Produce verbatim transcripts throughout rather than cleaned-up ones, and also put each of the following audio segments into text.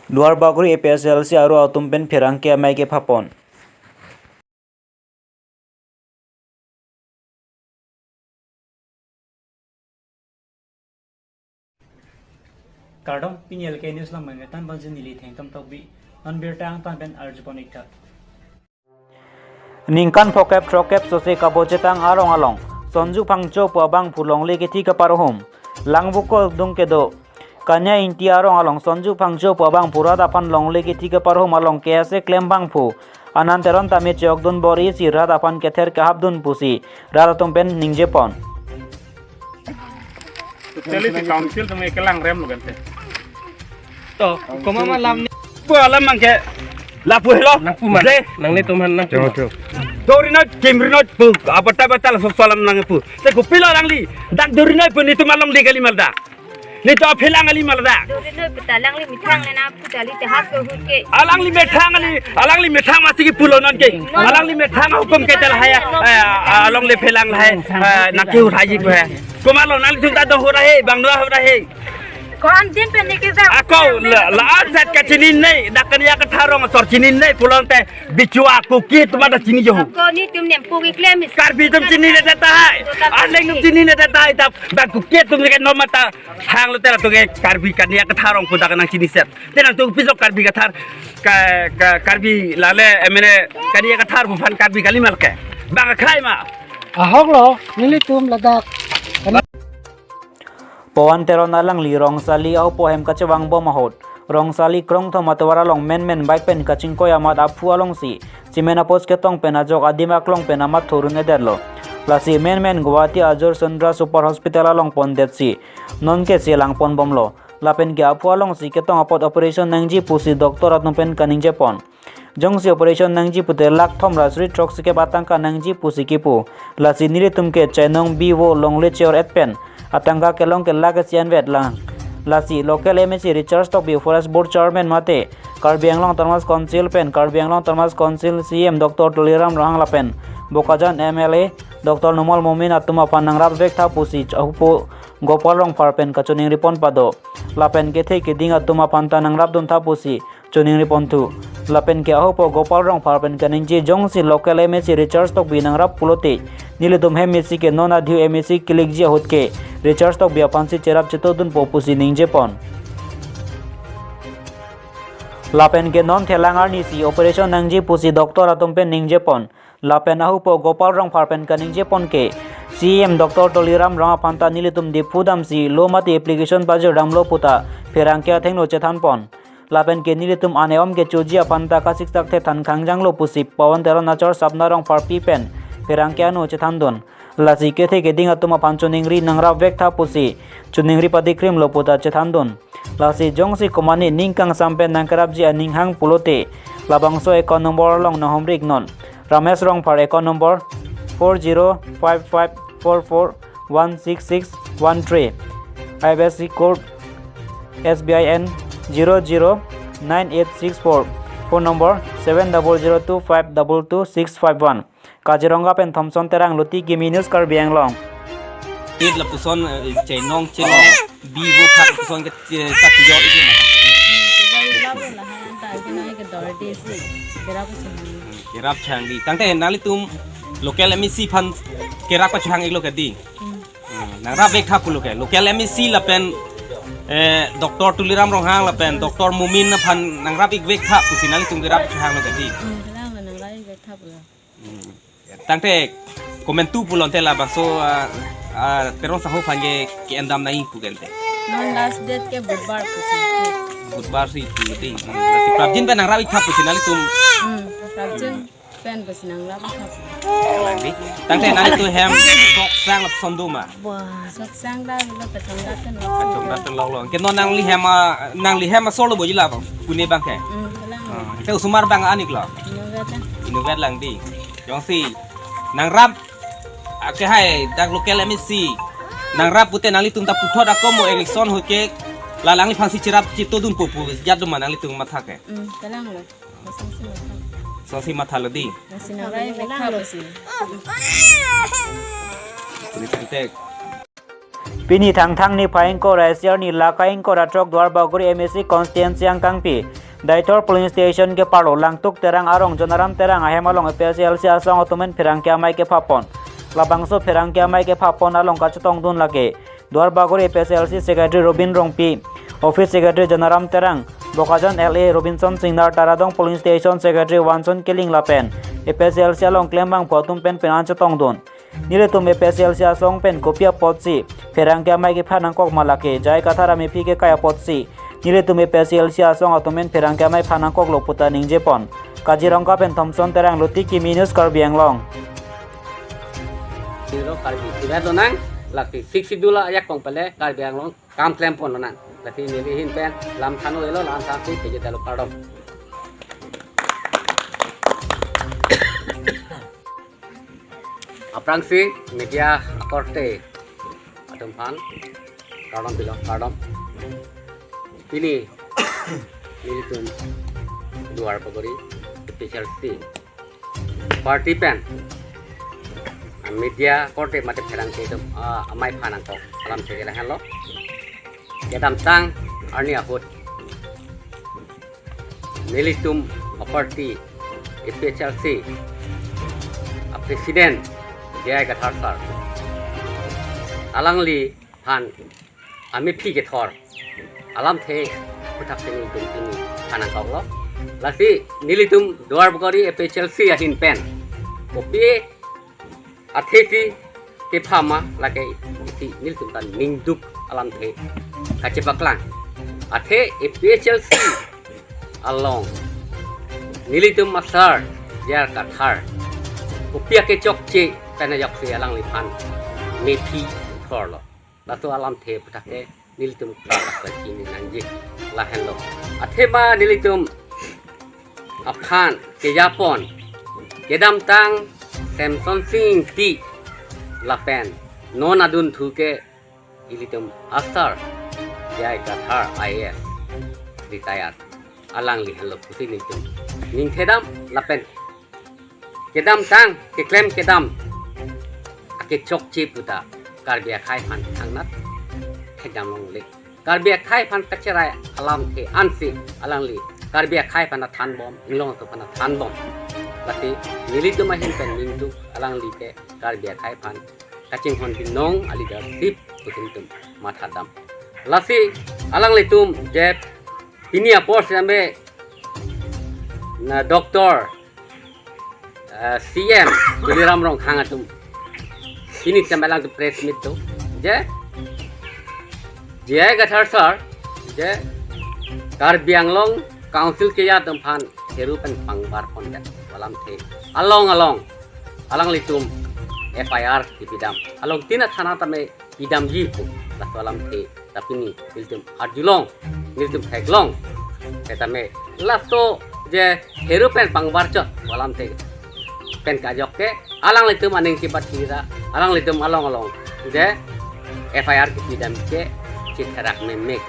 Duarbagori A P S L C aro atum pen pherangke amei kephapon. Kardom, pini L K News along mengetan banjin neli Thengtom Tokbi, non birta angtan pen arjupon iktha. Ningkan phokep throkkep sose Kabochetang arong along Sonju Phangcho pu abangphu longle kethi kaparhum. Langvokok dung kedo Kanya Ingti arong along Sonju Phangcho pu abangphu rat aphan longle kethi kaparhum along K S A klem abangphu Anand Teron tame chokdun bor-isi rat aphan kether kahapdun pusi rat atum pen ningjepon. Actually, si council atum ke kelang rem lo kan te. To, komat ma lam ni. Pu alam abang ke lapu helo. Nangpu ma. Je. Nanglitum aphan nangpu ma. Dori noi, kimri noi pu. Abata bata laso alam nangpu. Te kopilo alangli. Dak dori noi pu netum along di kali malda. Netum aphelang kali malda. Dori noi pu ta alangli methang le na pu ta li te hap so hut ke. Alangli methang kali, alangli methang masi kipulo non ke. Alangli methang hukum ke tel haya. Eh, along le phelang lahai. Eh, nangke uthai ji pu hai. Komatlo nanglitum ta do hura he, bang dua hura he. Kon din pen ni ke bang. Ako la la asat kachini nei, dak Kania Kathar arong asor chini nei pulote bichua Kuki atum ta chini jo. Ako netum nempu keklem is. Karbi atum chinine tahai. Arleng atum chinine tahai ta bang Kuki atum ke nom ta hanglo tera to ke Karbi Kania Kathar arong pu dak nangchiniset. Te nangtum pi ajok Karbi Kathar ka, ka Karbi lale emene Kania Kathar pu aphan Karbi kali mal ke. Bang akhai ma. Ahoklo, nelitum ladak. Pawan Teron alangli Rongsali ahupo hem kachevangbom ahut Rongsali Krongthom atovar along menmen bike pen kachingkoi amat aphu alongsi cement apost ketong pen ajok adim aklong pen amat thurun-edetlo. Lasi menmen Guwahati Ajor Sundra Super Hospital along pondetsi nonke chelangponbomlo. Lapen ke aphu alongsi ketong apot operation nangji pusi doctor atum pen kaningjepon. Jongsi operation nangji pute lakh thom ra suri throksikep atangka nangji pusi kipu. Lasi nelitum ke chainong bivo longle cheor-et pen atangka kelong ke lakh isi anvet lang. Lasi local M A C Richard Tokbi, Forest Board Chairman mate Karbi Anglong Autonomous Council pen Karbi Anglong Autonomous Council C E M Doctor Tuliram Ronghang lapen Bokajan M L A Doctor Numal Momin atum aphan nangrapvektha pusi ahupo Gopal Rongphar pen kachiningri ponpado. Lapen kethe keding atum aphan ta nangrapduntha pusi chiningri ponthu. Lapen ke ahupo Gopal Rongphar pen kaningje, jongsi local M A C Richard Tokbi nangrap pulote nelitum hem isi ke non adhiu M A C kelikji ahut ke Richard Tokbi aphansi cherap chetodunpo pusi ningjepon. Lapen ke non thelang arnisi operation nangji pusi doctor atum pen ningjepon. Lapen ahupo Gopal Rongphar pen kaningjepon ke C E M Doctor Tuliram Ronghang aphan ta nelitum Diphu damsi lo mate application pajirdamlo puta pherangke athengno chethanpon. Lapen ke nelitum aneom kechoji aphan ta kasiksak thethan khangjanglo pusi Pawan Teron achor Sapna Rongpharpi pen pherangke ano chethandun. Lasi kethe keding atum aphan chiningri nangrapvektha pusi chiningri patikrimlo puta chethandun. Lasi jongsi komane ning kangsam pen nangkerapji aning hang pulote labangso account number along nanghumri-iknon. Ramesh Rongphar, account number four zero five five four four one six six one three. I F S C code S B I N zero zero nine eight six four. Phone number seven double zero two five double two six five one. Kaziranga pen Thomson Terang, Luti Kimi News, Karbi Anglong. Tit lapuson, eh, chainong, chainong, bivo phak lapuson ke, eh, tak yo isi ma. Kerap changdi. Tangte nanglitum local M A C aphan kerap kachang-iklo kedi. Hmm, nangrapvektha pulo ke. Local M A C lapen, eh, Doctor Tuliram Ronghang lapen Doctor Momin aphan nangrap-ikvektha pusi nanglitum kerap changlo kedi. Hmm, kerap nangrap-ikvektha pulo. Hmm. Tangte komentu pulote labangso, ah, ah, Teron saho aphan ke, ke-endam nai pu kente. Non last date ke Budbar pusi. Budbar si pu kente. Hmm. Lasi prapjin pen nangrap-iktha pusi nanglitum. Hmm, prapjin pen pusi nangrap-iktha. Langdi. Tangte nanglitum hem sok sang lapuson do ma. Wah. Sok sang ta lo kachongdat pen lo. Kachongdat pen lo lo. Ke non nangli hem, ah, nangli hem asor lo boji la bang. Pune abang ke. Hmm, kelang. Ah, ke osomar abang an-iklo. Innovet ta. Innovet langdi. Jongsi nangrap, ah, ke hai dak local M A C. Nangrap pute nanglitum ta puthot ako mo election ahut ke la nangliphansi cherap chetodunpo pu jat do ma nanglitum matha ke. Hmm, kelanglo. Songsi mathalo di. Lasi nangrapvektha pusi. Puni tangte. Pini Thangthang niphai ingkoi ra isi arni lake ingkoi ra throk Duarbagori M A C constituency angkangpi Deithor Polling Station keparlo Langtuk Terang arong Jonaram Terang ahem along A P H L C asong atum pen pherangke amei kephapon. Labangso pherangke amei kephapon along kachetongdun lake Duarbagori A P H L C Secretary Robin Rongpi, Office Secretary Jonaram Terang, Bokajan L A Robinson Singnar, Taradong Polling Station Secretary Wanson Killing lapen A P H L C along klembangpo atum pen penan chetongdun. Nelitum A P H L C asong pen kopi apotsi pherangke amei kephan nangkok ma lake J I Kathar amephi kekai apotsi nelitum A P H L C asong atum pen pherangke amei phan nangkoklo puta ningjepon. Kaziranga pen Thompson Terang, Luti Kimi News, Karbi Anglong. Zero Karbi Sira donang, lasi Sixth Schedule ayak kong pele Karbi Anglong kam klempon donang. Lasi neli ahin pen lam than-o elo, lam thansi pejeta lo, kardom. Aphrangsi media akorte atum aphan kardom pilo, kardom. Pini nelitum Duarbagori A P H L C party pen media akorte mate pherangke atum, ah, amei phan nangkok alamthe ke lahenlo. Kedamtang arni ahut nelitum aparty A P H L C a president J I Kathar sir, alangliphan amephi kethor alamthe aphuthak si nelitum pini phan nangkoklo. Lasi nelitum Duarbagori A P H L C ahin pen kopi athesi kephama lake isi nelitum ta ningduk alamthe kachepaklang. Athe A P H L C along nelitum a sir J I Kathar kopi akechokche pen ajoksi alangliphan mephi thorlo. Laso alamthe aphuthak ke nelitum kachini nangji lahenlo. Athema nelitum aphan kejapon kedamtang Semson Sing Ingti lapen non adunthu ke ilitum a sir J I Kathar I A S retired, alangli henlo pusi nelitum ningthedam lapen kedamtang keklem kedam akechokche puta Karbi akhei aphan thangnat thekdam longle. Karbi akhei aphan kacherai alamthe ansi alangli Karbi akhei aphan thanbom, inglong atum aphan thanbom. Lasi nelitum ahin pen ningduk alangli ke Karbi akhei aphan kachinghon binong a leadership pusi nelitum mathadam. Lasi alanglitum je pini apor sitame na Doctor, eh, C M Tuliram Ronghang atum pini sitame alang press meet do je J I Kathar sir je Karbi Anglong Council keja atum aphan heru pen pangbar pondet alamthe along along alanglitum F I R kipidam, along tina thana tame pidamji pu. Laso alamthe ta pini nelitum arjulong, nelitum theklong. Setame laso je heru pen pangbarchot alamthe pen kajok ke alanglitum aning kibat hira, alanglitum along along je F I R kipidam ke chitherak memek.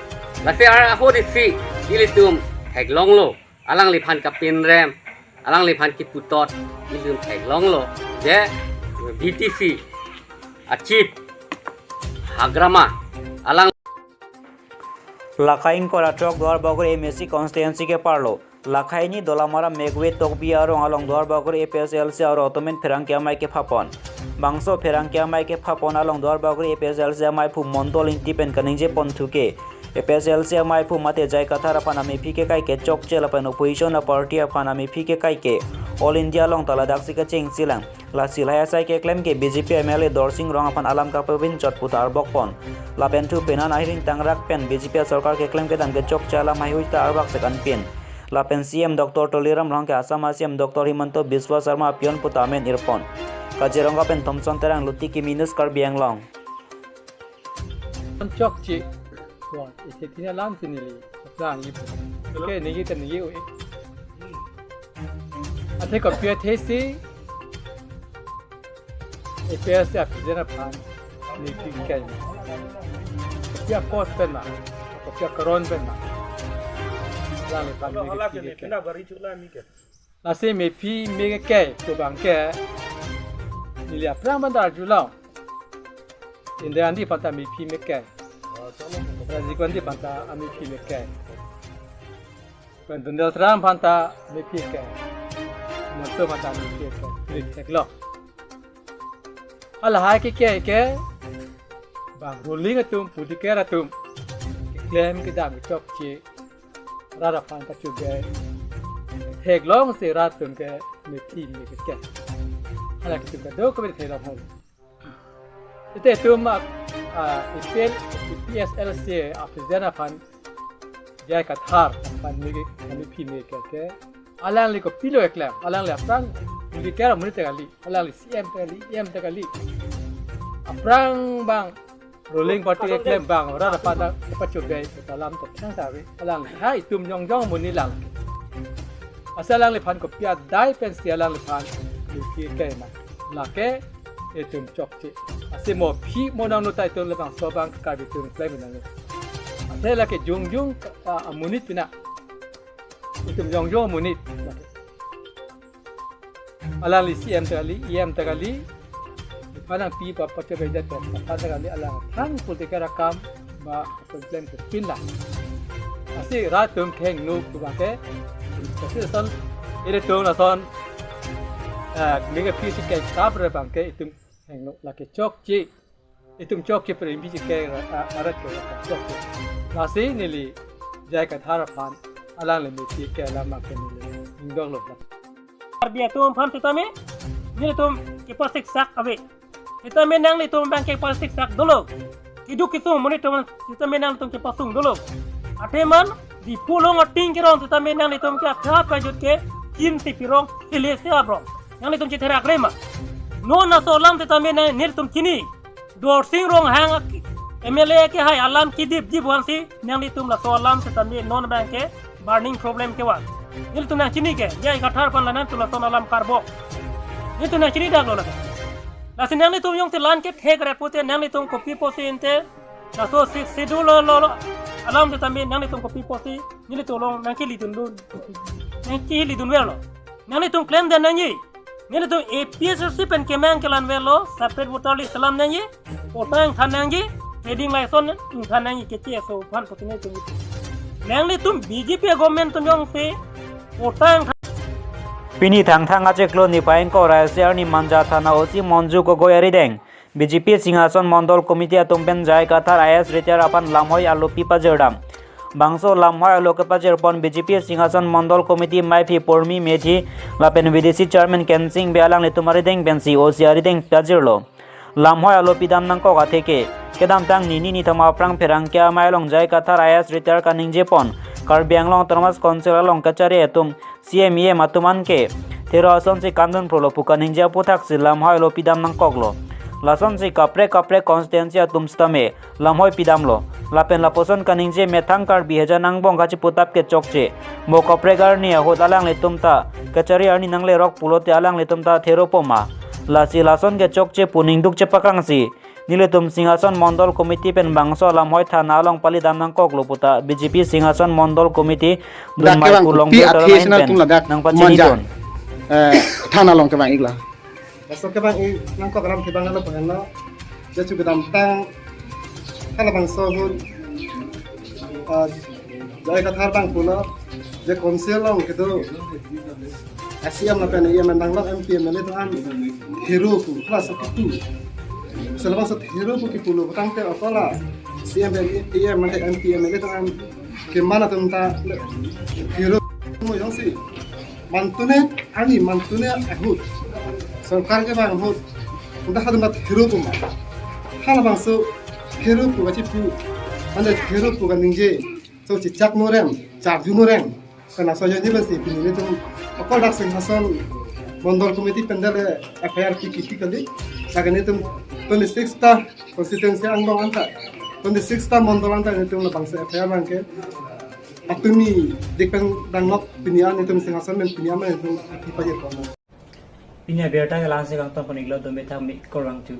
Lasi ar ahut isi ilitum theklonglo, alangliphan kapinrem, alangliphan kiputot, ilitum theklonglo je B T C a chief Hagrama alang. Lakhai ingkoi ra throk Duarbagori M A C constituency keparlo Lakhai ni Dolamara Megwe Tokbi arong along Duarbagori A P H L C arong atum pen pherangke amei kephapon. Bangso pherangke amei kephapon along Duarbagori A P H L C ameiphum Mondol Ingti pen kaningjepon thu ke, A P H L C ameiphum mate J I Kathar aphan amephi kekai kechokche lapen opposition a party aphan amephi kekai ke All India along ta ladaksi kachingsilang. Lasi lahai asai keklem ke B J P M L A Dorsing Rong aphan alam kapapinchot puta arbokpon. Lapen thu penan ahiring tangrak pen B J P sorkar keklem kedam kechokche alam haihui ta arbak sekan pin. Lapen C M Doctor Tuliram Ronghang ke Assam a C M Doctor Himanta Biswa Sarma apion puta amen irpon. Kaziranga pen Thompson Terang, Luti Kimi News, Karbi Anglong. Chokche. Wah, isi tina lam sini li. Lang ipu. Oke, nigi kan nigi ui. Athe kopi athesi A P H L C a president aphan mephi kekai. Kopi a cause pen ma, kopi a karon pen ma. Alangliphan mephi kekai. Lasi mephi mephi kekai pu abang ke neli aphrang abang ta arjulong. Indira Gandhi aphan ta mephi mephi kekai. Rajiv Gandhi aphan ta amephi mephi kekai. Donald Trump aphan ta mephi ke, Monto aphan ta mephi ke, klik thek lo. Halahai ke ke ke, bang ruling atum, politiker atum, keklem kedam kechokche, rat aphan kachubei theklong si rat atum ke mephi me ke ke. Hala ke atum kadokave theklong hol. Ite atum a, a, A P L, A P H L C a president aphan, J I Kathar aphan mephi, mephi me ke ke. Alangli kopilo keklem, alangli aphrang politiker amonit ta kali, alangli C M ta kali, E M ta kali. Aphrang bang ruling party keklem bang, rat aphan ta pachubei, alam ta thang ta ave. Alangli, ha itum jongjong amonit lang. Asa alangliphan kopi adai pensi alangliphan mephi ke ma. Lake itum chokche. Asi mo phi mo nangno ta itum labangso abang Karbi atum klem nanglo. Athe lake jongjong, a, amonit pina. Itum jongjong amonit. Alangli C M ta kali, E M ta kali. Iphan nangpi pa pachubei det to, aphan ta kali alang thang politiker akam ba ason klem ke pin la. Asi rat atum kehingno pu abang ke. Asi ason, ilitum lason, eh, mega P C ke kap re abang ke itum hingno, lake chokche. Itum chokche pre P C ke ra-, a-, arat ke ra-, chokche. Lasi neli J I Kathar aphan alangli mephi ke alam ke neli ingdong lo. Karbi atum aphan sitame, nelitum kepasik sak ave. Sitame nanglitum abang kepasik sak dolo. Keduk kesung amonit atum sitame nanglitum kepasung dolo. Atheman, Diphu along ating kerong sitame nanglitum ke akha pajut ke, kin si pirong, hile si abrong. Nanglitum chetherak le ma. Non laso alam sitame nang, nelitum chini. Dorsing Ronghang ak-, M L A kehai alam kedip ji buan si, nanglitum laso alam sitame non abang ke burning problem kevan. Nelitum nangchini ke, J I Kathar aphan la nangtum lason alam karbok. Nelitum nangchini dak lo lake. Lasi nanglitum jongsi lan kethek ret pute nanglitum kopi apotsi ante, laso si, schedule lo, lo, lo, alam sitame nanglitum kopi apotsi, nelitum along nangkilidun dun. Nangkilidun ver lo. Nanglitum klem den nangji. Nelitum A P H L C pen kemang kelang avelo, separate voter list selam nangji, patta ingthan nangji, trading license ingthan nangji, keche aso aphan putine tum. Nanglitum B J P government atum jongsi patta ingthan. Pini Thangthang achiklo niphai ingkoi ra isi arni Manja Thana O C Monju Gogoi arideng B J P Singhason Mondol Committee atum pen J I Kathar I A S retire aphan lamhoi alopi pajirdam. Bangso lamhoi alo kepajirpon B J P Singhason Mondol Committee maiphi Pormi Methi lapen V D C Chairman Kensing Bey alanglitum arideng pensi O C arideng pajirlo. Lamhoi alopi dam nangkok atheke, kedamtang nini nithom aphrang pherangke amei along J I Kathar I A S retire kaningjepon, Karbi Anglong Autonomous Council along kachari atum C M E M atum anke thero asonsi kangdun prolo pu kaningje aputhaksi lamhoi alopi dam nangkoklo. Lasonsi kaprek kaprek constituency atum sitame lamhoi pidamlo. Lapen lapuson kaningje methang Karbi hejan angbong kachiputap ke chokche. Mo kaprek arni ahut alanglitum ta kachari arni nanglerok pulote alanglitum ta thero poma. Lasi lason ke chokche pu ningduk chepakangsi nelitum Singhason Mondol Committee pen bangso lamhoi thana along palidam nangkoklo puta B J P Singhason Mondol Committee dun dak kevang maipu long kopi dun athe alam sina pen tum ladak nangpachini Manja, dun. Eh, thana along kevang iklo. Laso kevang-ik nangkok alam kevang alo pengen lo. Jesu kedamtang halabangso ahut, eh, J I Kathar abang pulo, je council along kedo S C M lapen E M abang lo, M P M L A atum thero pu, halabangso kepu. Halabangso thero pu kepulo, tangte akola C M, E M, M P M L A atum keman atum ta thero mo jongsi. Mantune ani mantune ahut. Sorkar kevang ahut. Unda hadum thero pu ma. Halabangso thero pu kachipu. Anda thero pu kaningje. So chechak norem, charju norem. Kana sojo ni basi pini nelitum akol dak Singhason Mondol Committee pen dale F I R pi kiti kali. Lake nelitum twenty-six ta constituency angbong anta, twenty-six ta mondol anta nelitum labangso F I R abang ke. Atumi dik pen danglok pini an nelitum Singhason pen pini an nelitum api pajirpon. Pini abirta ke la-ansi kangton pon-iklo, dome thang mi korang chu.